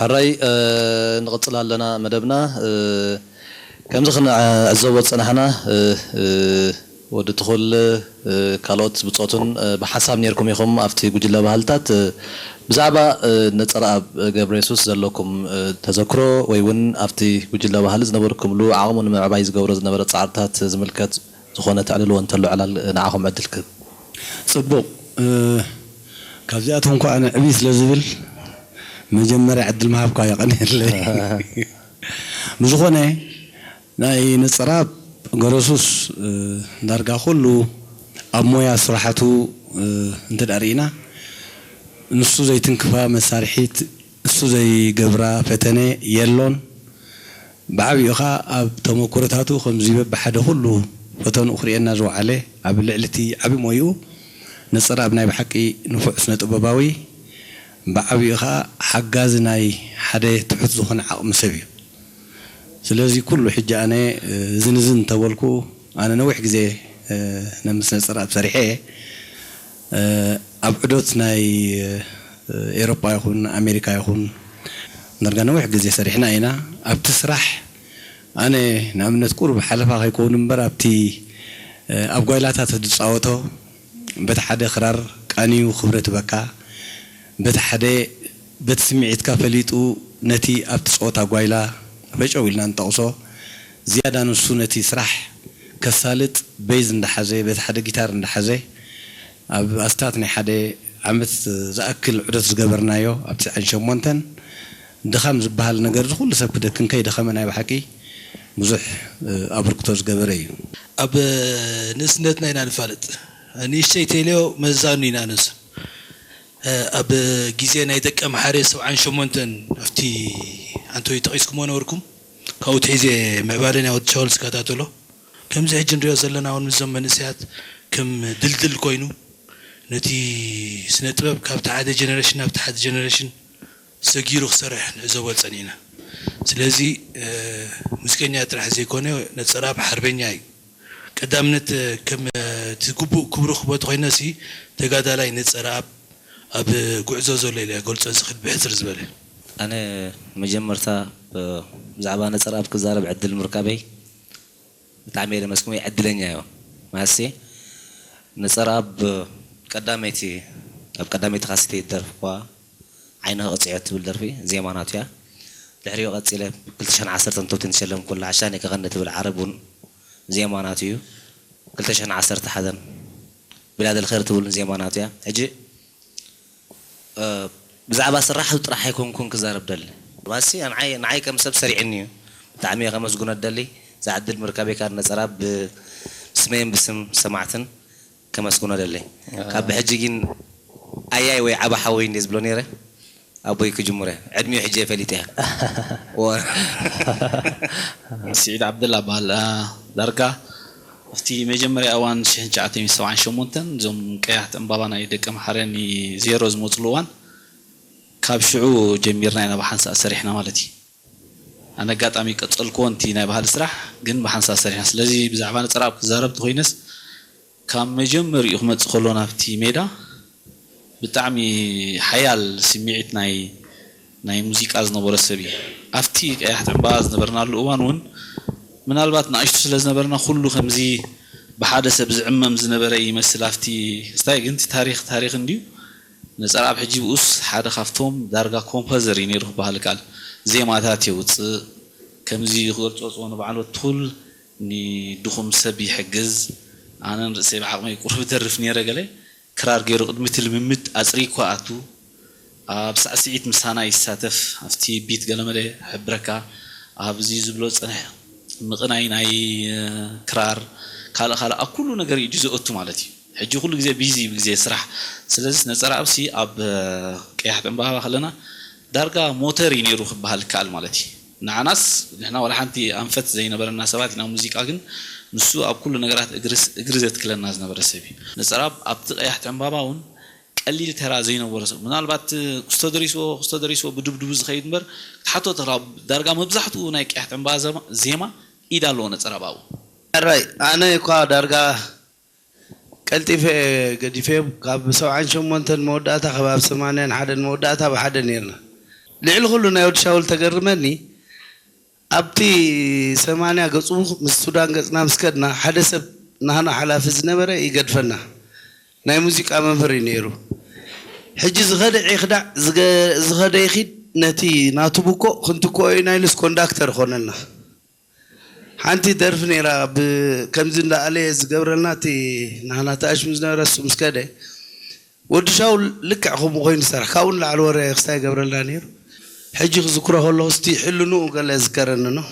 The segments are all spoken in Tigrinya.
ሕራይ ንቕጽል ኣለና መደብና። ከምዚ ክንዕዘቦ ዝጸናሕና፣ ወዲ ትኹል፣ ካልኦት ብጾቱን ብሓንሳብ ኔርኩም ኢኹም ኣብቲ ጉጅለ ባህልታት። ብዛዕባ ነጸረኣብ ገብረየሱስ ዘለኩም ተዘክሮ ወይ እውን ኣብቲ ጉጅለ ባህሊ ዝነበርኩምሉ ዓቕሙ ንምዕባይ ዝገብሮ ዝነበረ ጻዕርታት ዝምልከት ዝኾነ ተዕልልዎ እንተሎ ዕላል ንዓኹም ዕድል ክህብ። ጽቡቕ። ካብዚኣቶም እኳ ኣነ ዕብይ ስለ ዝብል መጀመርያ ዕድል ምሃብካ የቐንየለይ። ብዝኾነ ናይ ነጸራብ ገረሱስ ዳርጋ ኩሉ ኣብ ሞያ ስራሕቱ እንተ ርኢና ንሱ ዘይትንክፋ መሳርሒት እሱ ዘይገብራ ፈተነ የሎን። ብዓብዩ ኸዓ ኣብ ተመኩሮታቱ ከምዚ በብሓደ ኩሉ ፈተንኡ ክርእየና ዝወዓለ ኣብ ልዕሊ እቲ ዓቢ ሞይኡ ነጸረ ኣብ ናይ ብሓቂ ንፉዕ ስነ ጥበባዊ ብዓብዩ ኸዓ ሓጋዚ ናይ ሓደ ትሑት ዝኾነ ዓቕሚ ሰብ እዩ። ስለዚ ኩሉ ሕጂ ኣነ ዝንዝን እንተበልኩ ኣነ ነዊሕ ግዜ ነምስ ነጸረ ኣብ ሰሪሐ እየ። ኣብ ዑደት ናይ ኤሮጳ ይኹን ኣሜሪካ ይኹን ዳርጋ ነዊሕ ግዜ ሰሪሕና ኢና ኣብቲ ስራሕ። ኣነ ንኣብነት ቁሩብ ሓለፋ ከይከውን እምበር ኣብቲ ኣብ ጓይላታት ዝፃወቶ በቲ ሓደ ክራር ቃንዩ ክብረት በካ በቲ ሓደ በቲ ስምዒትካ ፈሊጡ ነቲ ኣብቲ ፀወታ ጓይላ ፈጨው ኢልና ንጠቕሶ ዝያዳ ንሱ ነቲ ስራሕ ከሳልጥ በይዝ እንዳሓዘ በቲ ሓደ ጊታር እንዳሓዘ ኣብ ኣስታት ናይ ሓደ ዓመት ዝኣክል ዑደት ዝገበርናዮ ኣብ ትስዓን ሸሞንተን ድኻም ዝበሃል ነገር እዚ ኩሉ ሰብ ክደክም ከይደኸመ ናይ ብሓቂ ብዙሕ ኣበርክቶ ዝገበረ እዩ። ኣብ ንእስነትና ኢና ንፋለጥ ንእሽተይ ቴልዮ መዛኑ ኢና ንሱ ኣብ ግዜ ናይ ደቀ ምሓረ ሰብዓን ሸሞንተን ኣብቲ ኣንቶይ ጠቒስኩሞ ነበርኩም ካብኡ ትሒዘ ምዕባለ ናይ ወዲ ሻውል ዝከታተሎ ከምዚ ሕጂ ንሪኦ ዘለና እውን ምስዞም መንእሰያት ከም ድልድል ኮይኑ ነቲ ስነ ጥበብ ካብቲ ሓደ ጀነሬሽን ናብቲ ሓደ ጀነሬሽን ሰጊሩ ክሰርሕ ንዕዘቦ ጸኒሕና። ስለዚ ሙዚቀኛ ጥራሕ ዘይኮነ ነጸረኣብ ሓርበኛ እዩ። ቀዳምነት ከም እቲ ግቡእ ክብሩ ክህቦ ተኾይነሲ ተጋዳላይ ነጸረኣብ ኣብ ጉዕዞ ዘሎ ኢለ ገልጾ ዝኽእል ብሕጽር ዝበለ። ኣነ መጀመርታ ብዛዕባ ነጸረኣብ ክዛረብ ዕድል ምርካበይ ብጣዕሚ እየ ለመስግኖ ዕድለኛ እዮ ማለትሲ ነፀረኣብ ቀዳመይቲ ኣብ ቀዳመይቲ ካሴተይ ዝደረፍኩዋ ዓይንኺ ቅፅዒ እትብል ደርፊ ዜማ ናቱ እያ ድሕሪኡ ቀፂለ ክልተ ሽሕን ዓሰርተን ቶፕ ቴን ዝሸለምኩላ ዓሻኒ ከቐኒ ትብል ዓረብ እውን ዜማ ናቱ እዩ ክልተ ሽሕን ዓሰርተ ሓደን ቢላደል ኸይር ትብል እውን ዜማ ናቱ እያ ሕጂ ብዛዕባ ስራሕቱ ጥራሕ ኣይኮንኩን ክዛረብ ደሊ። ባሲ ንዓይ ንዓይ ከም ሰብ ሰሪዕኒ እዩ። ብጣዕሚ እየ ከመስግኖ ደሊ። እዛ ዕድል ምርካበይ ካብ ነፀራ ብስመይን ብስም ሰማዕትን ከመስግኖ ደሊ። ካብ ብሕጂ ግን ኣያይ ወይ ዓባ ሓወይ እንድየ ዝብሎ ነይረ ኣቦይ ክጅምሮ እየ። ዕድሚኡ ሕጂ እየ ፈሊጠያ። ስዒድ ዓብደላ በሃል ዳርጋ ኣብቲ መጀመርያ እዋን ሽሕን ትሽዓተ ሚእትን ሰብዓን ሸሞንተን እዞም ቀያሕቲ ዕምባባ ናይ ደቀምሓረ ን ዜሮ ዝመፅሉ እዋን ካብ ሽዑ ጀሚርና ኢና ብሓንሳእ ሰሪሕና ማለት እዩ። ኣነ ኣጋጣሚ ቀፀልክዎ ንቲ ናይ ባህሊ ስራሕ ግን ብሓንሳእ ሰሪሕና። ስለዚ ብዛዕባ ነፀራኣብ ክዛረብ ተኮይነስ ካብ መጀመሪኡ ክመፅእ ከሎ ናብቲ ሜዳ ብጣዕሚ ሓያል ስምዒት ናይ ናይ ሙዚቃ ዝነበሮ ሰብ እዩ። ኣብቲ ቀያሕቲ ዕምባባ ዝነበርናሉ እዋን እውን ምናልባት ንኣሽቱ ስለ ዝነበርና ኩሉ ከምዚ ብሓደ ሰብ ዝዕመም ዝነበረ ይመስል ኣብቲ ስታይ ግን እቲ ታሪክ ታሪክ እንድዩ ነፀርኣብ ሕጂ ብኡስ ሓደ ካብቶም ዳርጋ ኮምፖዘር እዩ ነይሩ ክበሃል ይከኣል ዜማታት የውፅእ ከምዚ ክገልፆ ዝፀ ንባዕሉ ትኩል ንድኹም ሰብ ይሕግዝ ኣነ ንርእሰይ ብዓቕመይ ቁሩብ ደርፍ ነይረ ገለ ክራር ገይሩ ቅድሚ እቲ ልምምድ ኣፅሪኳ ኣቱ ኣብ ሳዕስዒት ምሳና ይሳተፍ ኣብቲ ቢት ገለመለ ሕብረካ ኣብዚ ዝብሎ ዝፀንሕ ምቕናይ ናይ ክራር ካልእ ካልእ ኣብ ኩሉ ነገር እዩ ዝእቱ ማለት እዩ ሕጂ ኩሉ ግዜ ቢዚ ብግዜ ስራሕ ስለዚ ነፀራ ኣብሲ ኣብ ቀያሕ ዕምባባ ከለና ዳርጋ ሞተር እዩ ነይሩ ክበሃል ይከኣል ማለት እዩ ንዓናስ ንሕና ዋላ ሓንቲ ኣንፈት ዘይነበረና ሰባት ኢና ሙዚቃ ግን ንሱ ኣብ ኩሉ ነገራት እግሪ ዘትክለና ዝነበረ ሰብ እዩ ነፀራብ ኣብቲ ቀያሕ ዕምባባ እውን ቀሊል ተራ ዘይነበሮ ሰብ ምናልባት ክስቶ ደሪስዎ ክስቶ ደሪስዎ ብድብድቡ ዝኸይድ እምበር ክትሓቶ ተራ ዳርጋ መብዛሕትኡ ናይ ቀያሕ ዕምባባ ዜማ ኢድ ኣለዎ ነፀራብ ኣብኡ ሕራይ ኣነ እኳ ዳርጋ ቀልጢፈ ገዲፈዮም ካብ ሰብዓን ሸሞንተን መወዳእታ ከባብ ሰማንያን ሓደን መወዳእታ ብሓደ ነይርና ልዕሊ ኩሉ ናይ ወዲ ሻውል ተገርመኒ ኣብቲ ሰማንያ ገጹ ምስ ሱዳን ገጽና ምስ ከድና ሓደ ሰብ ናህና ሓላፊ ዝነበረ ይገድፈና። ናይ ሙዚቃ መምህር እዩ ነይሩ። ሕጂ ዝኸደ ይኽዳዕ፣ ዝገ-፣ ዝኸደ ይኺድ፣ ነቲ ናቱ ብኮ ክንትክኦ ኢና ኢሉስ ኮንዳክተር ኾነና። ሓንቲ ደርፊ ነይራ ብ-፣ ከምዚ እንዳኣለ ዝገብረልና እቲ ናህና ተኣሽሙ ዝነበረ እሱ ምስ ከደ ወዲ ሻውል ልክዕ ከምኡ ኮይኑ ዝሰርሕ ካብኡ ንላዕሊ ወረ ክስታይ ይገብረልና ነይሩ። ሕጂ ክዝክሮ ከለኹ እስቲ ሕልንኡ ገለ ዝከረኒ ነው።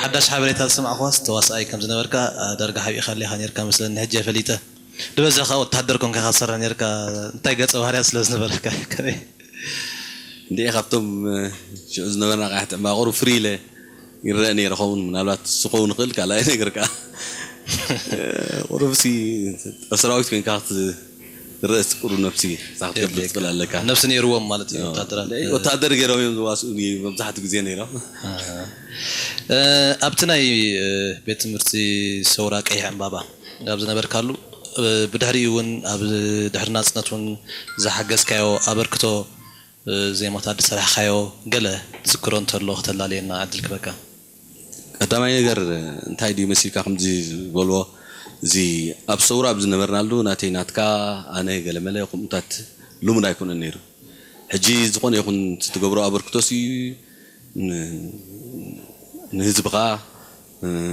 ሓዳሽ ሓበሬታ ዝሰማዕኩዋስ ተዋሳኣይ ከም ዝነበርካ ዳርጋ ሓቢእካ ኣሊኻ ነርካ መስለኒ። ሕጂ ፈሊጠ። ዝበዝሕ ከኣ ወታሃደር ኮንካ ኢኻ ትሰርሕ ነርካ። እንታይ ገጸ ባህርያት ስለ ዝነበረካ ከመይ? እንዲኤ ካብቶም ሽዑ ዝነበርና ቀያሕቲ ዕምባባ ቁሩብ ፍርይ ኢለ ይረአ ነይረ ኸውን። ምናልባት እሱ ክኸውን ይኽእል። ካልኣይ ነገር ከኣ ቁሩብሲ ጦር ሰራዊት ኮይንካ ክትረአ ቁሩብ ነብሲ ክትገብር ትኽእል ኣለካ። ነብሲ ነይርዎም ማለት እዩ። ወታደራት ወታደር ገይሮም እዮም ዝዋስኡኒ መብዛሕትኡ ግዜ ነይሮም። ኣብቲ ናይ ቤት ትምህርቲ ሰውራ ቀይሕ ዕምባባ ኣብ ዝነበርካሉ ብድሕሪኡ እውን ኣብ ድሕሪ ናፅነት እውን ዝሓገዝካዮ ኣበርክቶ ዜማታት ዝሰራሕካዮ ገለ ትዝክሮ እንተሎ ክተላልየና ዕድል ክበካ። ቀዳማይ ነገር እንታይ ድዩ መሲልካ ከምዚ ዝበልዎ፣ እዚ ኣብ ሰውራ ኣብ ዝነበርናሉ ናተይ ናትካ ኣነ ገለመለ ከምኡታት ልሙድ ኣይኮነን ነይሩ። ሕጂ ዝኾነ ይኹን ትገብሮ ኣበርክቶሲ ንህዝብኻ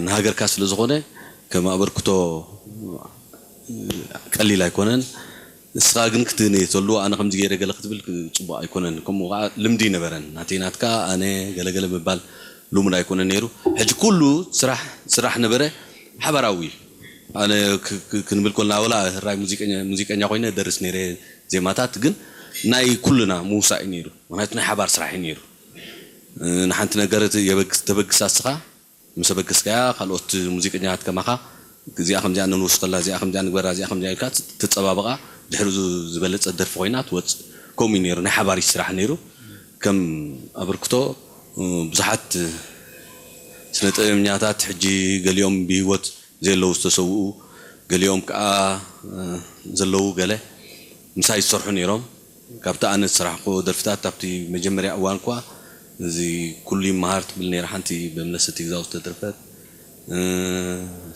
ንሃገርካ ስለ ዝኾነ ከም ኣበርክቶ ቀሊል ኣይኮነን። ንስኻ ግን ክትንየተሉ ኣነ ከምዚ ገይረ ገለ ክትብል ጽቡቕ ኣይኮነን። ከምኡ ከዓ ልምዲ ይነበረን። ናተይ ናትካ ኣነ ገለገለ ምባል ልሙድ ኣይኮነን ነይሩ። ሕጂ ኩሉ ስራሕ ስራሕ ነበረ ሓባራዊ። ኣነ ክንብል ኮልና ወላ ራይ ሙዚቀኛ ኮይነ ደርስ ነይረ ዜማታት ግን ናይ ኩልና ምውሳእ እዩ ነይሩ። ምክንያቱ ናይ ሓባር ስራሕ እዩ ነይሩ። ንሓንቲ ነገር ተበግሳ ስኻ ምስ ኣበገስካያ ካልኦት ሙዚቀኛታት ከማኻ እዚኣ ከምዚኣ ንንውስኸላ እዚኣ ከምዚኣ ንግበራ እዚኣ ከምዚኣ ኢልካ ትፀባበቓ። ድሕሪ ዝበለፀ ደርፊ ኮይና ትወፅእ። ከምኡ እዩ ነይሩ። ናይ ሓባር እዩ ስራሕ ነይሩ። ከም ኣበርክቶ ብዙሓት ስነ ጥበበኛታት ሕጂ ገሊኦም ብህይወት ዘየለዉ ዝተሰውኡ፣ ገሊኦም ከዓ ዘለዉ ገለ ምሳይ ዝሰርሑ ነይሮም። ካብቲ ኣነ ዝሰራሕኩዎ ደርፍታት ኣብቲ መጀመርያ እዋን እኳ እዚ ኩሉ ይመሃር ትብል ነይራ ሓንቲ ብመለሰ ቲግዛው ዝተደርፈት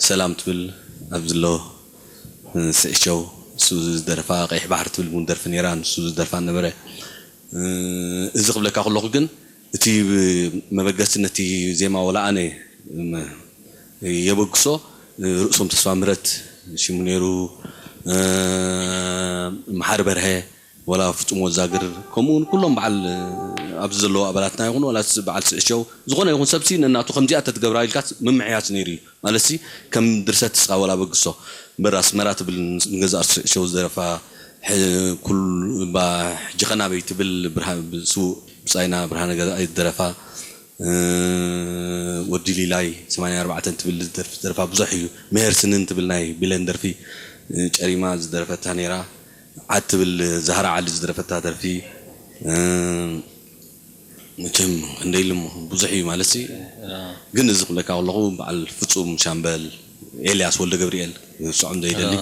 ሰላም ትብል ኣብዚ ኣሎ ስዕሸው እሱ ዝደረፋ ቀይሕ ባሕሪ ትብል እውን ደርፊ ነይራ ንሱ ዝደርፋ ነበረ። እዚ ክብለካ ከለኹ ግን እቲ መበገሲ ነቲ ዜማ ወላ ኣነ የበግሶ ርእሶም ተስፋ ምረት ሽሙ ነይሩ። መሓሪ በርሀ ወላ ፍጹም ወዛግር ከምኡ እውን ኩሎም በዓል ኣብዚ ዘለዉ ኣባላትና ይኹን ዋላ በዓል ስዕሸው ዝኾነ ይኹን ሰብሲ ነናቱ ከምዚኣ ተትገብራ ኢልካ ምምሕያሽ ነይሩ እዩ። ማለትሲ ከም ድርሰት እስኻ ወላ በግሶ እምበር ኣስመራ ትብል ንገዛእ ስዕሸው ዝደረፋ ኩል ባ ሕጂ ኸናበይ ትብል ስዉእ ብጻይና ብርሃነ ገዛኢ ዝደረፋ ወዲ ሊላይ ሰማንያ ኣርባዕተ ትብል ደርፊ ዝደረፋ ብዙሕ እዩ። መሄር ስንን ትብል ናይ ቢለን ደርፊ ጨሪማ ዝደረፈታ ነይራ። ዓድ ትብል ዛህራ ዓሊ ዝደረፈታ ደርፊ መቸም ክንደይ ኢሉ ብዙሕ እዩ ማለት ግን እዚ ክብለካ ከለኹ በዓል ፍጹም ሻምበል ኤልያስ ወልደ ገብርኤል ክስዖም ዘይደሊ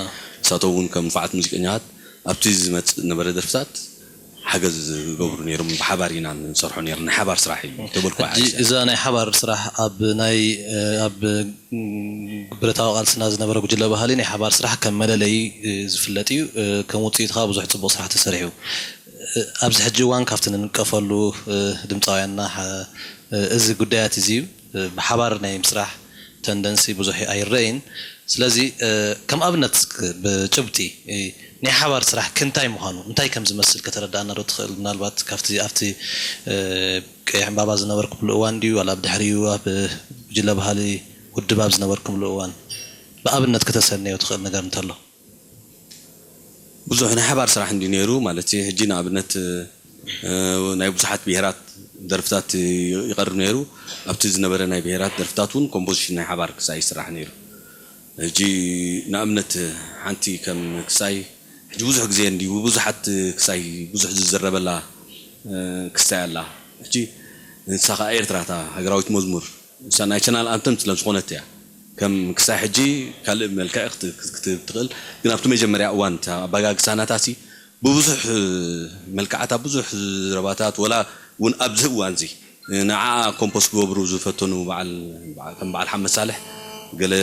ንሳቶም እውን ከም ንፉዓት ሙዚቀኛታት ኣብቲ ዝመፅእ ነበረ ደርፍታት ሓገዝ ዝገብሩ ነይሮም። ብሓባር ኢና ንሰርሖ ነይርና። ናይ ሓባር ስራሕ እዩ ተበልኩ። ሕጂ እዛ ናይ ሓባር ስራሕ ኣብ ናይ ኣብ ብረታዊ ቃልስና ዝነበረ ጉጅለ ባህሊ ናይ ሓባር ስራሕ ከም መለለዪ ዝፍለጥ እዩ። ከም ውፅኢት ከዓ ብዙሕ ፅቡቕ ስራሕ ተሰሪሑ። ኣብዚ ሕጂ እዋን ካብቲ ንንቀፈሉ ድምፃውያንና እዚ ጉዳያት እዚ እዩ። ብሓባር ናይ ምስራሕ ተንደንሲ ብዙሕ ኣይረእይን። ስለዚ ከም ኣብነት ብጭብጢ ናይ ሓባር ስራሕ ክንታይ ምዃኑ እንታይ ከም ዝመስል ከተረዳእና ዶ ትኽእል? ምናልባት ካብቲ ኣብቲ ቀይሕ ዕምባባ ዝነበርኩምሉ እዋን ድዩ ዋላ ብድሕሪኡ ኣብ ጉጅለ ባህሊ ውድብ ኣብ ዝነበርኩምሉ እዋን ብኣብነት ከተሰንዮ ትኽእል ነገር እንተሎ? ብዙሕ ናይ ሓባር ስራሕ እንዲ ነይሩ ማለት ሕጂ ንኣብነት ናይ ብዙሓት ብሄራት ደርፍታት ይቐርብ ነይሩ። ኣብቲ ዝነበረ ናይ ብሄራት ደርፍታት እውን ኮምፖዚሽን ናይ ሓባር ክሳይ ይስራሕ ነይሩ። ሕጂ ንኣብነት ሓንቲ ከም ክሳይ ሕጂ ብዙሕ ግዜ እንዲ ብዙሓት ክሳይ ብዙሕ ዝዝረበላ ክስታይ ኣላ። ሕጂ ንሳ ከዓ ኤርትራ እታ ሃገራዊት መዝሙር ንሳ ናይ ቻናል ኣንተም ስለ ዝኾነት እያ ከም ክሳይ ሕጂ ካልእ መልክዕ ክትህብ ትኽእል። ግን ኣብቲ መጀመርያ እዋን እታ ኣባጋግሳ ናታሲ ብብዙሕ መልክዓታ ብዙሕ ዝረባታት ወላ እውን ኣብዚ እዋን እዚ ንዓኣ ኮምፖስ ክገብሩ ዝፈተኑ በዓል ከም በዓል ሓመድ ሳልሕ ገለ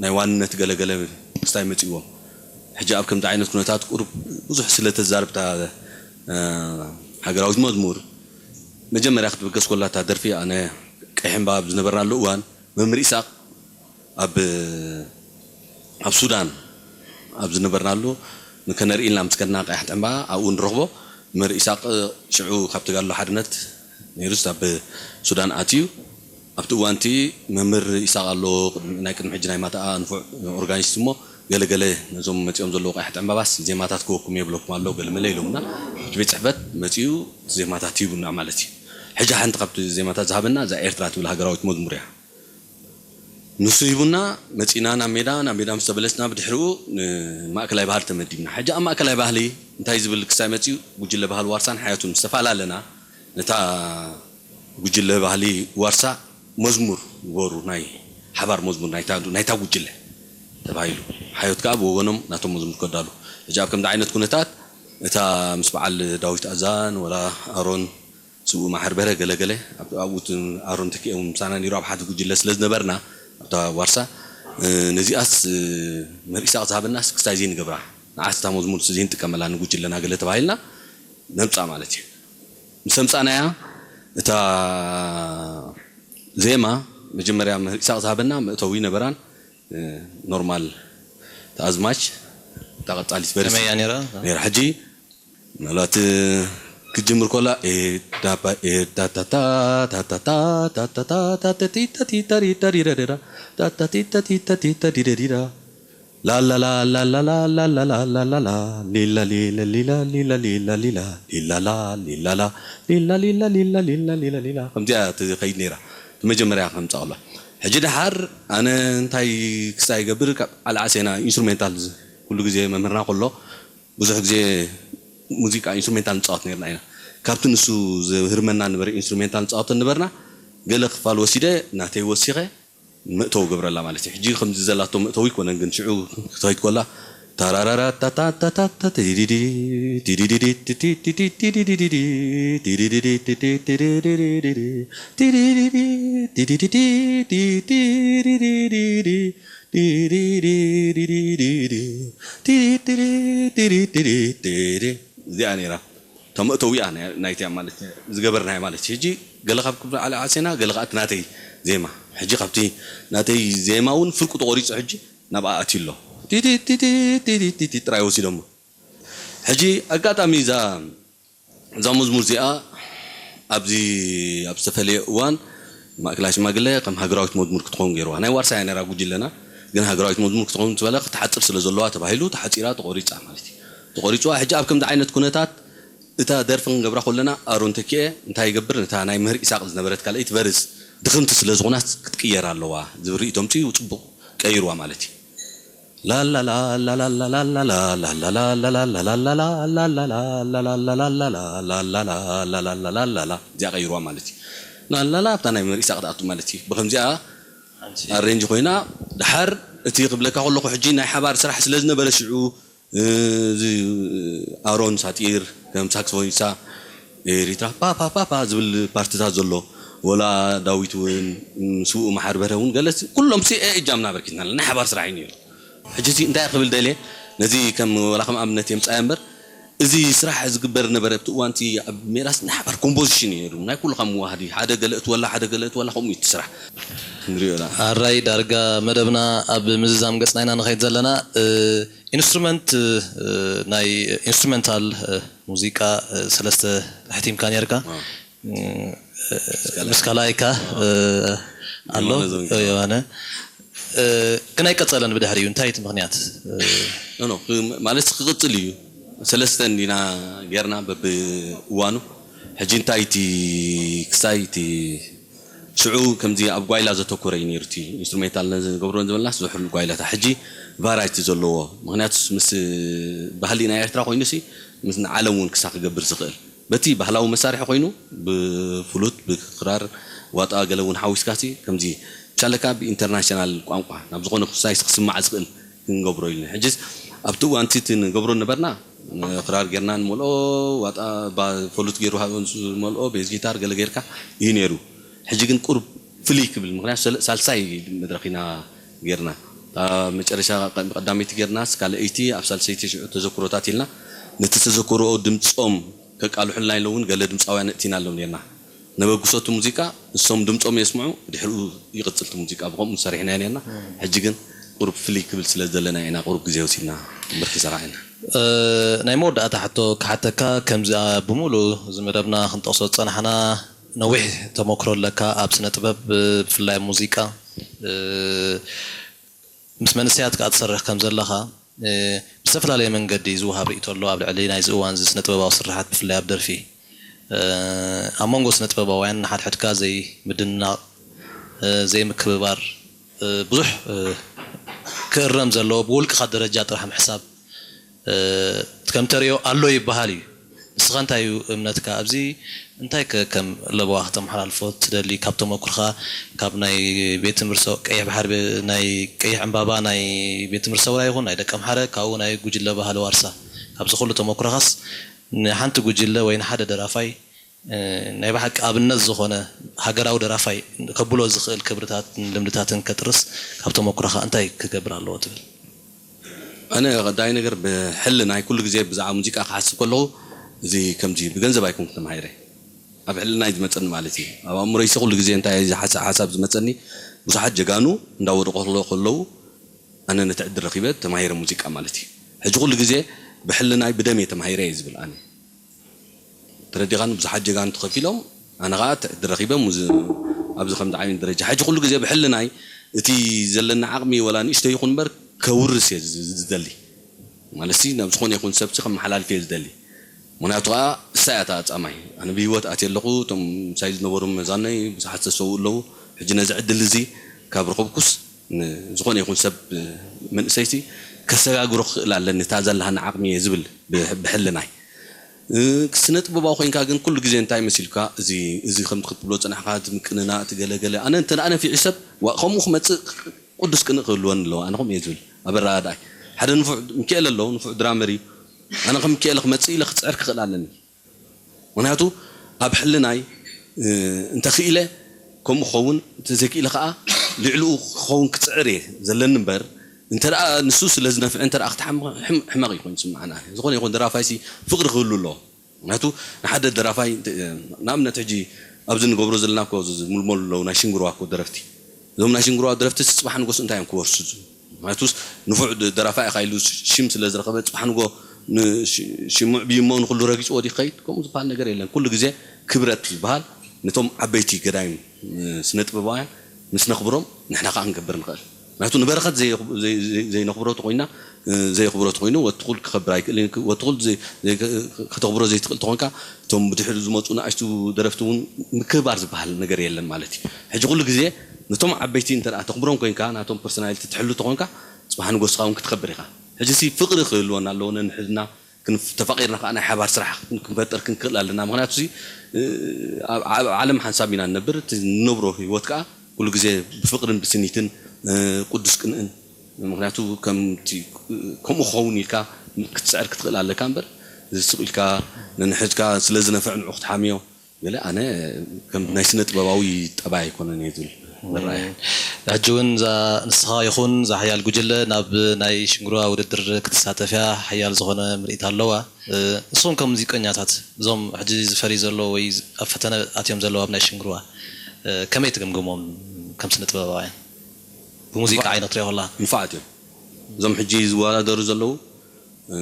ናይ ዋንነት ገለገለ ክስታይ መፅእዎም ሕጂ ኣብ ከምዚ ዓይነት ኩነታት ቁሩብ ብዙሕ ስለ ተዛርብታ ሃገራዊት መዝሙር መጀመርያ ክትብገስ ኮላ እታ ደርፊ ኣነ ቀይሕ እምባ ኣብ ዝነበርናሉ እዋን መምህር ኢሳቅ ኣብ ኣብ ሱዳን ኣብ ዝነበርናሉ ንከነርኢ ኢልና ምስ ከድና ቀያሕቲ እምባ ኣብኡ ንረኽቦ መምህር ኢሳቅ ሽዑ ካብ ተጋድሎ ሓርነት ነይሩስ ኣብ ሱዳን ኣትዩ ኣብቲ እዋንቲ መምህር ኢሳቕ ኣሎ፣ ናይ ቅድሚ ሕጂ ናይ ማታኣ ንፉዕ ኦርጋኒስት እሞ፣ ገለገለ ነዞም መጺኦም ዘለዉ ቀያሕቲ ዕምባባስ ዜማታት ክወኩም የብለኩም ኣሎ፣ ገለመለ ኢሎምና። እቲ ቤት ጽሕፈት መጺኡ እቲ ዜማታት ሂቡና ማለት እዩ። ሕጂ ሓንቲ ካብቲ ዜማታት ዝሃበና እዛ ኤርትራ ትብል ሃገራዊት መዝሙር እያ። ንሱ ሂቡና፣ መጺና ናብ ሜዳ፣ ናብ ሜዳ ምስ ተበለስና፣ ብድሕሪኡ ንማእከላይ ባህሊ ተመዲብና። ሕጂ ኣብ ማእከላይ ባህሊ እንታይ ዝብል ክሳይ መጺኡ፣ ጉጅለ ባህሊ ዋርሳን ሓያቱን ዝተፈላለና፣ ነታ ጉጅለ ባህሊ ዋርሳ መዝሙር ግበሩ፣ ናይ ሓባር መዝሙር ናይታ፣ ናይታ ጉጅለ ተባሂሉ። ሓዮት ከኣ ብወገኖም ናቶም መዝሙር ከዳሉ። ሕጂ ኣብ ከምዚ ዓይነት ኩነታት፣ እታ ምስ በዓል ዳዊት ኣዛን ወላ ኣሮን ስውእ መሓር በረ ገለገለ፣ ኣብ-፣ ኣብኡ እቲ ኣሮን ተኪኦም ምሳና ነይሩ፣ ኣብ ሓንቲ ጉጅለ ስለ ዝነበርና፣ ኣብታ ዋርሳ፣ እ፣ ነዚኣስ፣ እ፣ መርኢሳ ዝሃበናስ ክሳይ ዘይንገብራ፣ ንዓስ እታ መዝሙር ዘይንጥቀመላ ንጉጅለና ገለ ተባሂልና፣ ነምጻ ማለት እዩ። ምስ ኣምጻናያ፣ እታ ዜማ መጀመርያ መርኢሳ ዝሃበና መእተዊ ነበራን፣ እ፣ ኖርማል ተኣዝማች፣ እታ ቀጻሊት ቨርስ ከመይ እያ ነይራ? ነይራ። ሕጂ ምናልባት ክትጅምር ኮላ፣ ኤዳባ ኤዳታታ ታታታ ታታታ ታተቲተቲተሪተሪረሪራ ታተቲተቲተቲተሪረሪራ ላላላ ላላላ ላላላ ላላላ ሊላ ሊላ ሊላ ሊላ ሊላ ሊላ ሊላላ ሊላላ ሊላ ሊላ ሊላ ሊላ ሊላ ሊላ ከምዚኣ ትኸይድ ነይራ። መጀመርያ ከምፃ ከሎ ሕጂ ደሓር ኣነ እንታይ ክሳይ ይገብር ካብ ዓልዓሴና ኢንስትሩሜንታል ኩሉ ግዜ መምህርና ከሎ ብዙሕ ግዜ ሙዚቃ ኢንስትሩሜንታል ንፃወት ነርና ኢና። ካብቲ ንሱ ዝህርመና ነበረ ኢንስትሩሜንታል ንፃወቶ ነበርና። ገለ ክፋል ወሲደ ናተይ ወሲኸ መእተዊ ገብረላ ማለት እዩ። ሕጂ ከምዚ ዘላቶ መእተዊ ይኮነን ግን ሽዑ ክትኸይድ ኮላ ታራራራ ታታታታታ ቲዲዲዲ ቲዲዲዲ ቲቲቲቲ ቲዲዲዲ ቲዲዲዲ ቲቲቲቲ ቲዲዲዲ ቲዲዲዲ ቲዲዲዲ ቲዲዲዲ እዚኣ ነይራ። እታ መእተዊኣ ናይ-፣ ናይቲኣ ማለት ዝገበርናዮ ማለት እዩ። ሕጂ ገለ ካብ ክፍሊ ዓሊ ዓሴና፣ ገለ ከኣ እቲ ናተይ ዜማ። ሕጂ ካብቲ ናተይ ዜማ እውን ፍርቁ ተቖሪጹ ሕጂ ናብኣ ኣትዩ ኣሎ። ቲቲ ቲቲ ቲቲ ቲቲ ጥራይ ወሲዶሞ። ሕጂ ኣጋጣሚ እዛ፣ እዛ መዝሙር እዚኣ ኣብዚ ኣብ ዝተፈለየ እዋን ማእከላይ ሽማግለ ከም ሃገራዊት መዝሙር ክትኸውን ገይርዋ። ናይ ዋርሳ እያ ነይራ ጉጅለና፣ ግን ሃገራዊት መዝሙር ክትኸውን ዝበለ ክትሓጽር ስለ ዘለዋ ተባሂሉ ተሓጺራ ተቖሪጻ ማለት እዩ። ተቖሪጽዋ። ሕጂ ኣብ ከምዚ ዓይነት ኩነታት እታ ደርፊ ክንገብራ ከለና ኣሮን ተኪኤ እንታይ ይገብር፣ ነታ ናይ ምህር ኢሳቕ ዝነበረት ካልኣይቲ ቨርስ ድኽምቲ ስለ ዝኾናት ክትቅየር ኣለዋ ዝብል ርእይቶ ኣምጺኡ ጽቡቕ ቀይርዋ ማለት እዩ። ላላላ ላላላ ላላላ ላላላ ላላላ ላላላ ላላላ ላላላ ላላላ ላላላ ላላላ ላላላ እዚኣ ቀይርዋ ማለት እዩ። ላላላ ኣብታ ናይ ምህር ኢሳቕ ትኣቱ ማለት እዩ። ብኸምዚኣ ኣሬንጅ ኮይና፣ ድሓር እቲ ክብለካ ከለኹ ሕጂ ናይ ሓባር ስራሕ ስለ ዝነበረ ሽዑ፣ እ፣ እዚ ኣሮን ሳጢር ከም ሳክስፎኒስታ ኤሪትራ ፓ ፓ ፓ ፓ ዝብል ፓርትታት ዘሎ፣ ወላ ዳዊት እውን፣ ም፣ ስውኡ መሓር በርሀ እውን ገለ ሲ-፣ ኩሎም ሲ-፣ ኤ እጃምና ኣበርኪትና ኣለና። ናይ ሓባር ስራሕ እዩ ነይሩ። ሕጂ እዚ እንታይ ክብል ደልየ፣ ነዚ ከም፣ ወላ ከም ኣብነት የምጻያ እምበር፣ እዚ ስራሕ ዝግበር ነበረ ኣብቲ እዋን እቲ ኣብ ሜዳስ ናይ ሓባር ኮምፖዚሽን እዩ ነይሩ። ናይ ኩሉ ካብ መዋህዲ፣ ሓደ ገለ እትወላ፣ ሓደ ገለ እትወላ፣ ከምኡ እዩ እቲ ስራሕ። ክንሪኦ ኢና። ኣራይ ዳርጋ መደብና ኣብ ምዝዛም ገጽና ኢና ንኸይድ ዘለና። እ፣ ኢንስትሩመንት፣ እ፣ ናይ ኢንስትሩመንታል፣ እ፣ ሙዚቃ፣ እ፣ ሰለስተ ኣሕቲምካ ነርካ። እ፣ ምስ ካልኣይካ፣ እ፣ ኣሎ። ዮሃነ ዘንግራ። ዮሃነ። እ፣ ግን ኣይቀጸለን ብድሕሪኡ። እንታይ እቲ ምኽንያት? እ፣ ኖ፣ ኖ፣ ክ-፣ ማለት ክቕጽል እዩ። ሰለስተ እንዲና ጌርና በብእዋኑ። ሕጂ እንታይ እቲ ክሳይ እቲ ሽዑ ከምዚ ኣብ ጓይላ ዘተኮረ እዩ ነይሩ እቲ ኢንስትሩሜንታል ነዚ ንገብሮ ዝበልናስ ዝሑል ጓይላታ። ሕጂ ቫራይቲ ዘለዎ። ምኽንያቱስ ምስ ባህሊ ናይ ኤርትራ ኮይኑሲ ምስ ንዓለም እውን ክሳ ክገብር ዝኽእል። በቲ ባህላዊ መሳርሒ ኮይኑ ብፍሉት፣ ብክራር፣ ዋጣ ገለ እውን ሓዊስካሲ ከምዚ ብቻለካ ብኢንተርናሽናል ቋንቋ ናብ ዝኾነ ክሳይስ ክስማዕ ዝኽእል ክንገብሮ ኢልና። ሕጂስ ኣብቲ እዋን እቲ ንገብሮ ነበርና፣ ክራር ጌርና ንመልኦ፣ ዋጣ ባ-፣ ፈሉት ገይሩ ሃ-፣ ዝመልኦ፣ ቤዝ ጊታር ገለ ጌርካ እዩ ነይሩ። ሕጂ ግን ቁሩብ ፍልይ ክብል፣ ምኽንያቱ ሰለ-፣ ሳልሳይ መድረኽ ኢና ጌርና። እታ መጨረሻ ቀ-፣ ቀዳመይቲ ጌርናስ፣ ካልኣይቲ ኣብ ሳልሰይቲ ሽዑ ተዘክሮታት ኢልና፣ ነቲ ተዘክሮኦ ድምጾም ከቃልሑልና ኢሎም እውን ገለ ድምጻውያን እእቲና ኣሎም ኔርና። ነበግሶ እቲ ሙዚቃ፣ ንሶም ድምጾም የስምዑ፣ ድሕሪኡ ይቕጽል እቲ ሙዚቃ። ብኸምኡ ሰሪሕናዮ ኔርና። ሕጂ ግን ቁሩብ ፍልይ ክብል ስለ ዘለና ኢና ቁሩብ ግዜ ወሲድና እምበር ክንሰርዓ ኢና። እ፣ ናይ መወዳእታ ሕቶ ክሓተካ፣ ከምዚኣ ብምሉእ እዚ መደብና ክንጠቕሶ ዝጸናሕና ነዊሕ ተመክሮ ኣለካ ኣብ ስነ ጥበብ፣ ብፍላይ ኣብ ሙዚቃ። እ፣ ምስ መንእሰያት ከኣ ትሰርሕ ከም ዘለኻ፣ እ፣ ብዝተፈላለየ መንገዲ ዝወሃብ ርእይቶ ኣሎ ኣብ ልዕሊ ናይዚ እዋን እዚ ስነ ጥበባዊ ስርሓት፣ ብፍላይ ኣብ ደርፊ። እ፣ ኣብ መንጎ ስነ ጥበባውያን ንሓድሕድካ ዘይምድንናቕ፣ እ፣ ዘይምክብባር፣ እ፣ ብዙሕ፣ እ፣ ክእረም ዘለዎ፣ ብውልቅኻ ደረጃ ጥራሕ ምሕሳብ፣ እ፣ ከም ተርእዮ ኣሎ ይበሃል እዩ። ንስኻ እንታይ እዩ እምነትካ ኣብዚ? እንታይ ከ ከም ለበዋ ከተመሓላልፎ ትደሊ? ካብ ተመኩርኻ፣ ካብ ናይ ቤት ትምህርቲ ሰው-፣ ቀይሕ ባሕሪ፣ ናይ ቀይሕ ዕምባባ ናይ ቤት ትምህርቲ ሰውራ ይኹን ናይ ደቀምሓረ፣ ካብኡ ናይ ጉጅለ ባህሊ ዋርሳ፣ ካብዚ ኩሉ ተመኩሮኻስ ንሓንቲ ጉጅለ ወይ ንሓደ ደራፋይ፣ እ፣ ናይ ብሓቂ ኣብነት ዝኾነ ሃገራዊ ደራፋይ ከብሎ ዝኽእል ክብርታትን ልምድታትን ከጥርስ ካብ ተመኩሮኻ እንታይ ክገብር ኣለዎ ትብል? ኣነ ቀዳይ ነገር ብሕልናይ ኩሉ ግዜ ብዛዕባ ሙዚቃ ክሓስብ ከለኹ፣ እዚ ከምዚ ብገንዘብ ኣይኮንኩ ተማሂረ። ኣብ ሕልናይ ዝመጸኒ ማለት እዩ። ኣብ ኣእምሮይሲ ኩሉ ግዜ እንታይ እዚ ሓሳ-፣ ሓሳብ ዝመጸኒ፣ ብዙሓት ጀጋኑ እንዳወደቁ ከሎ-፣ ከለዉ ኣነ ነቲ ዕድል ረኺበ ተማሂረ ሙዚቃ ማለት እዩ። ሕጂ ኩሉ ግዜ ብሕልናይ ብደም እየ ተማሂረ እየ ዝብል ኣነ። ተረዲኻኒ? ብዙሓት ጀጋኑ ተኸፊሎም፣ ኣነ ኸዓ እቲ ዕድል ረኺበ ሙዚ-፣ ኣብዚ ከምዚ ዓይነት ደረጃ። ሕጂ ኩሉ ግዜ ብሕልናይ እቲ ዘለኒ ዓቕሚ ወላ ንእሽተይ ይኹን እምበር ከውርስ እየ ዝ-፣ ዝ-፣ ዝደሊ። ማለት ሲ ናብ ዝኾነ ይኹን ሰብ ሲ ከመሓላልፍ እየ ዝደሊ። ምኽንያቱ ኸዓ እሳ እያ እታ ጻማይ። ኣነ ብህይወት ኣትየ ኣለኹ፣ እቶም ምሳይ ዝነበሩ መዛኖይ ብዙሓት ዝተሰውኡ ኣለዉ። ሕጂ ነዚ ዕድል እዚ ካብ ረኸብኩስ ንዝኾነ ይኹን ሰብ መንእሰይሲ ከሰጋግሮ ክኽእል ኣለኒ፣ እታ ዘለሃኒ ዓቕሚ እየ ዝብል ብሕ-፣ ብሕልናይ። እ፣ ስነ ጥበባዊ ኮይንካ ግን ኩሉ ግዜ እንታይ መሲልካ፣ እዚ፣ እዚ ከምቲ ክትብሎ ዝጸናሕካ፣ እቲ ምቅንና፣ እቲ ገለገለ። ኣነ እንተ ደኣ ነፊዑ ሰብ፣ ዋ፣ ከምኡ ክመጽእ ቅዱስ ቅንእ ክህልወኒ ኣለዎ፣ ኣነ ከምኡ እየ ዝብል። ኣብ ኣረዳድኣይ። ሓደ ንፉዕ ሚካኤል ኣሎ፣ ንፉዕ ድራመር እዩ። ኣነ ከም ሚካኤል ክመጽእ ኢለ ክጽዕር ክኽእል ኣለኒ። ምኽንያቱ ኣብ ሕልናይ፣ እ፣ እንተኽኢለ ከምኡ ክኸውን፣ እንተዘይክኢለ ከኣ ልዕሊኡ ክኸውን ክጽዕር እየ ዘለኒ እምበር፣ እንተ ደኣ ንሱ ስለ ዝነፍዐ እንተ ደኣ ክትሓምቕ ሕም-፣ ሕመቕ እዩ ኮይኑ ዝስምዓና። ዝኾነ ይኹን ደራፋይሲ ፍቕሪ ክህሉ ኣለዎ። ምኽንያቱ ንሓደ ደራፋይ፣ ንኣብነት ሕጂ ኣብዚ ንገብሮ ዘለና እኮ ዝምልመሉ ኣለዉ ናይ ሽንግርዋ እኮ ደረፍቲ። እዞም ናይ ሽንግርዋ ደረፍቲ ጽባሕ ንጎስ እንታይ እዮም ክወርሱ? ምኽንያቱስ ንፉዕ ደ-፣ ደራፋይ ኢኻ ኢሉ ሽም ስለ ዝረኸበ ጽባሕ ንጎ ን-፣ ሽ-፣ ሽሙዕ ብይሞ ንኹሉ ረጊጽዎ ድዩ ክኸይድ? ከምኡ ዝበሃል ነገር የለን። ኩሉ ግዜ ክብረት ዝበሃል ነቶም ዓበይቲ ገዳይም፣ እ፣ ስነ ጥበባውያን ምስ ነኽብሮም ንሕና ከኣ ክንገብር ንኽእል። ምኽንያቱ ንበረኸት ዘይ-፣ ዘይ-፣ ዘይ-፣ ዘይነኽብሮ ተኾይና፣ እ፣ ዘየኽብሮ ተኾይኑ ወትኹል ክኸብር ኣይክእልን። ወትኹል ዘይ-፣ ዘይ-፣ ከተኽብሮ ዘይትኽእል ተኾንካ እቶም ብድሕሪ ዝመጹ ንኣሽቱ ደረፍቲ እውን ምክብባር ዝበሃል ነገር የለን ማለት እዩ። ሕጂ ኩሉ ግዜ ነቶም ዓበይቲ እንተ ደኣ ተኽብሮም ኮይንካ፣ ናቶም ፐርሶናሊቲ ትሕሉ ተኾንካ፣ ጽባሕ ንጎስኻ እውን ክትኸብር ኢኻ። ሕጂ ሲ ፍቕሪ ክህልወና ኣለዎ፣ ነንሕድና ክንፍ-፣ ተፋቒርና ከኣ ናይ ሓባር ስራሕ ክን-፣ ክንፈጥር ክንክእል ኣለና። ምኽንያቱ ሲ፣ እ፣ ኣብ፣ ኣብ ዓለም ሓንሳብ ኢና ንነብር፣ እቲ ንነብሮ ህይወት ከኣ ኩሉ ግዜ ብፍቕርን ብስኒትን፣ እ፣ ቅዱስ ቅንእን። ምኽንያቱ ከምቲ፣ ከምኡ ክኸውን ኢልካ ክትስዕር ክትኽእል ኣለካ እምበር፣ እዚ ስቕ ኢልካ ነንሕድካ ስለ ዝነፍዕ ንዑ ክትሓምዮ ገለ ኣነ ከም ናይ ስነ ጥበባዊ ጠባይ ኣይኮነን እየ ዝብል ምርኣይ። ሕጂ እውን እዛ ንስኻ ይኹን እዛ ሓያል ጉጅለ ናብ ናይ ሽንግርዋ ውድድር ክትሳተፍ እያ፣ ሓያል ዝኾነ ምርኢት ኣለዋ። እ፣ ንስኹም ከም ሙዚቀኛታት እዞም ሕጂ ዝፈሪ ዘለዉ ወይ ኣብ ፈተነ ኣትዮም ዘለዉ ኣብ ናይ ሽንግርዋ፣ እ፣ ከመይ ትግምግሞም ከም ስነ ጥበባውያን? ብሙዚቃ ዓይነት ትሪኦ ከላ? ንፉዓት እዮም። እዞም ሕጂ ዝወዳደሩ ዘለዉ፣ እ፣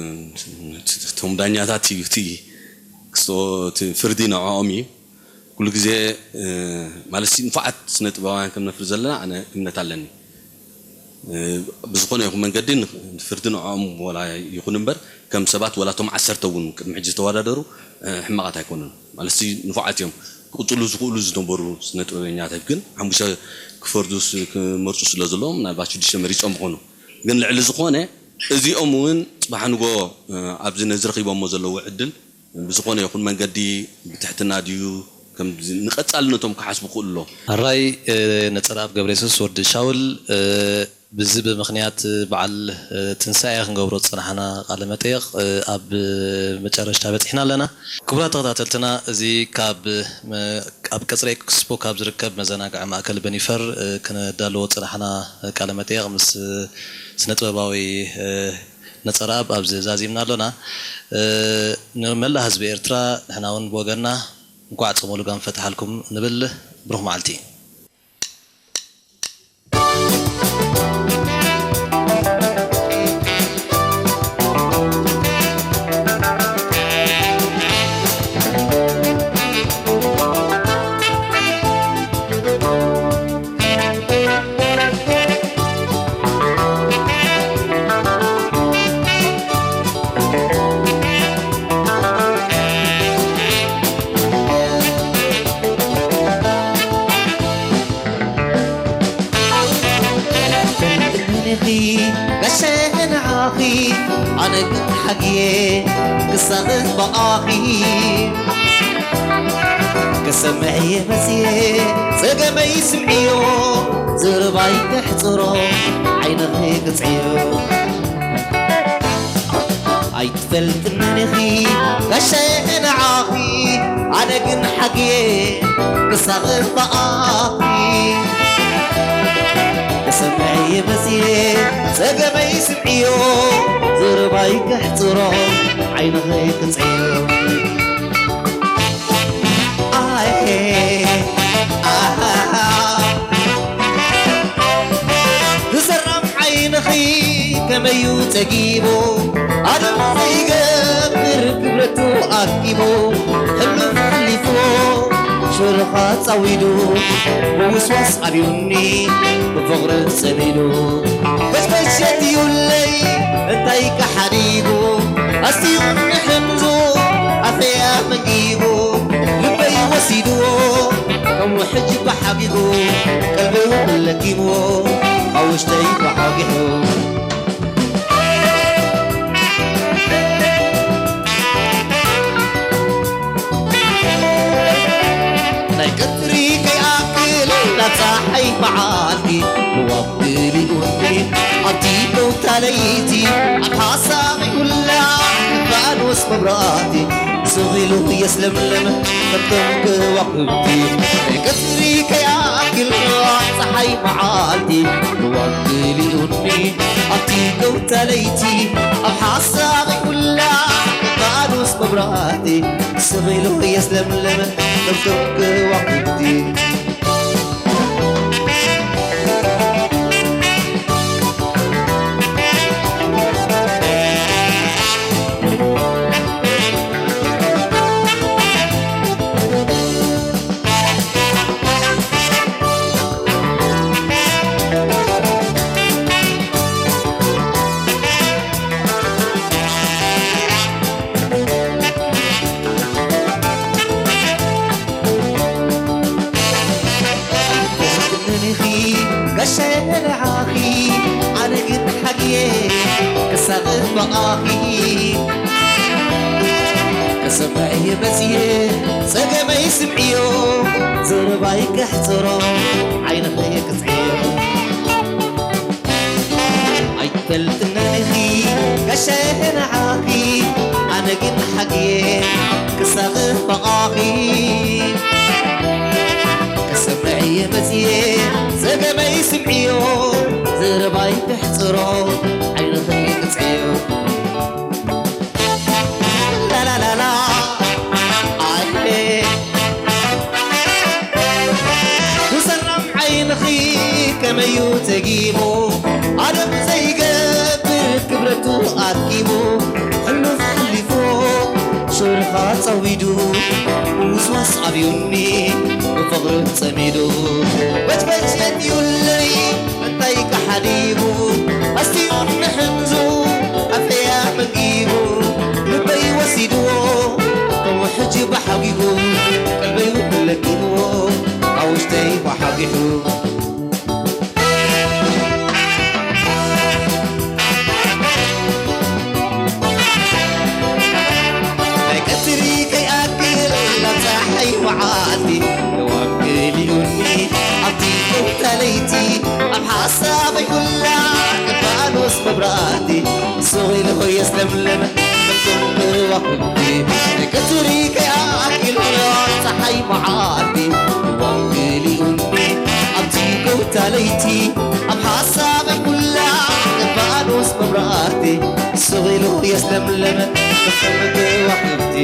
እቶም ዳኛታት እዩ እቲ ክስቶ-፣ እቲ ፍርዲ ንዕኦም እዩ። ኩሉ ግዜ፣ እ፣ ማለት ሲ ንፉዓት ስነ ጥበባውያን ከም ነፍሪ ዘለና ኣነ እምነት ኣለኒ። እ፣ ብዝኾነ ይኹን መንገዲ ን-፣ ፍርዲ ንዕኦም ወላ ይኹን እምበር፣ ከም ሰባት ወላ እቶም ዓሰርተ እውን ቅድሚ ሕጂ ዝተወዳደሩ፣ እ፣ ሕማቓት ኣይኮኑን። ማለት ሲ ንፉዓት እዮም። ክቕጽሉ ዝኽእሉ ዝነበሩ ስነ ጥበበኛታት ግን ሓሙሽተ ክፈርዱ ስ-፣ ክመርጹ ስለ ዘለዎም ምናልባት ሽዱሽተ መሪጾም ይኾኑ። ግን ልዕሊ ዝኾነ እዚኦም እውን ጽባሕ ንጎ፣ እ፣ ኣብዚ ነዚ ረኺቦሞ ዘለዉ ዕድል ብዝኾነ ይኹን መንገዲ ብትሕትና ድዩ ከም ንቐጻልነቶም ክሓስቡ ክኽእሉ ኣለዎም። ኣራይ፣ እ፣ ነጸረኣብ ገብረየሱስ ወዲ ሻውል፣ እ፣ ብዚ ብምኽንያት በዓል፣ እ፣ ትንሳኤ ክንገብሮ ዝጸናሕና ቃለ መጠየቕ፣ እ፣ ኣብ መጨረሽታ በጺሕና ኣለና። ክቡራት ተኸታተልትና፣ እዚ ካብ፣ እ፣ ኣብ ቀጽሪ ኤክስፖ ካብ ዝርከብ መዘናግዒ ማእከል በኒፈር፣ እ፣ ክነዳልዎ ዝጸናሕና ቃለ መጠየቕ ምስ ስነ ጥበባዊ፣ እ፣ ነጸረኣብ ኣብዚ ዛዚምና ኣሎና። እ፣ ንመላእ ህዝቢ ኤርትራ ንሕና እውን ብወገንና እንኳዕ ጾመ ልጓም ፈትሓልኩም ንብል። ብሩኽ መዓልቲ። ጋሻ ንዓኺ ኣነ ግን ሓግየ ክሳኽን ብኣኺ ክሰምዕ እየ መፅየ ጸገመይ ስምዕዮ ዘረባይ ክሕፅሮ ዓይንኺ ክፅዕዮ ኣይትፈልጥንን ኢኺ ጋሻ ንዓኺ ኣነ ግን ሓግየ ክሳኽን ብኣኺ ክሰምዕ እየ መፅየ ጸገመይ ስምዕዮ ዘረባይ ክሕፅሮ ዓይንኺ ክፅዕዮ ኣየ ኣሃሃ ዝሰራም ዓይንኺ ከመዩ ጸጊቡ ኣደም ዘይገብር ክብረቱ ኣኪቡ ሕሉፍ ሓሊፍዎ ሽርኻ ጻዊዱ ብውስዋስ ኣብዩኒ ብፍቕሪ ጸሚዱ በሽበሸት እዩለይ እንታይ ከሓዲጉ ኣስትዩ ንሕምዙ ኣፈያ መጊቡ ልበይ ወሲድዎ ከም ውሕጅ ባሓጊጉ ቀልበይ ለኪምዎ ኣብ ውሽጠይ ተሓጊሑ ናይ ቀትሪ ከይኣክል ናብ ፀሓይ መዓልቲ ንዋብ ገሊኡኒ ኣብቲ ከውታ ለይቲ ኣብ ሓሳብ ይውላዕ ፋኖስ መብራእቲ ስቕ ኢሉ የስለምለም ከምቶም ከዋኽብቲ ናይ ቀትሪ ከይኣክል ኣብ ፀሓይ መዓልቲ ንዋብ ገሊኡኒ ኣብቲ ከውታ ለይቲ ኣብ ሓሳብ ይውላዕ ፋኖስ መብራእቲ ስቕ ኢሉ የስለምለም ከምቶም ከዋኽብቲ ክሰምዕ እየ መፅየ ጸገመይ ስምዕዮ ዘረባይ ከሕፅሮ ዓይንኺ ክፅዕዮ ኣይትፈልጥንን ኢኺ ጋሻ ንዓኺ ኣነ ግን ሓግየ ክሳኺ በቓኺ ክሰምዕ እየ መፅየ ጸገመይ ስምዕዮ ዘረባይ ክሕፅሮ ዓይንኺ ክፅዕዮ ብሰራም ዓይንኺ ከመዩ ተጊሙ ኣደብ ዘይገብር ክብረቱ ኣኪቡ ሕሉፍ ሓሊፉ ሹርኻ ጸዊዱ ውስዋስ ኣብዩኒ ብፍቕሪ ጸሚዱ በጅበጅ የድዩለይ እንታይ ከሓዲቡ ኣስትዩ ንሕንዙ ኣፈያ መጊቡ ልበይ ወሲድዎ ከምኡ ሕጂ ብሓጊጉ ቀልበይ እውን ለኪምዎ ኣብ ውሽጠይ ብሓጊሑ ናይ ቀትሪ ከይኣክል ናብ ፀሓይ መዓልቲ ንዋም ገሊኡኒ ኣብቲ ከውታ ለይቲ ኣብ ሓሳበይ ኩላ ቅባኖስ መብራእቲ ሱቕ ኢሉ የስለምለም ከምቶም ከዋኽብቲ ናይ ቀትሪ ከይኣክል ናብ ፀሓይ መዓልቲ ንዋም ገሊኡኒ ኣብቲ ከውታ ለይቲ ኣብ ሓሳበይ ኩላ ቅባኖስ መብራእቲ ሱቕ ኢሉ የስለምለም ከምቶም ከዋኽብቲ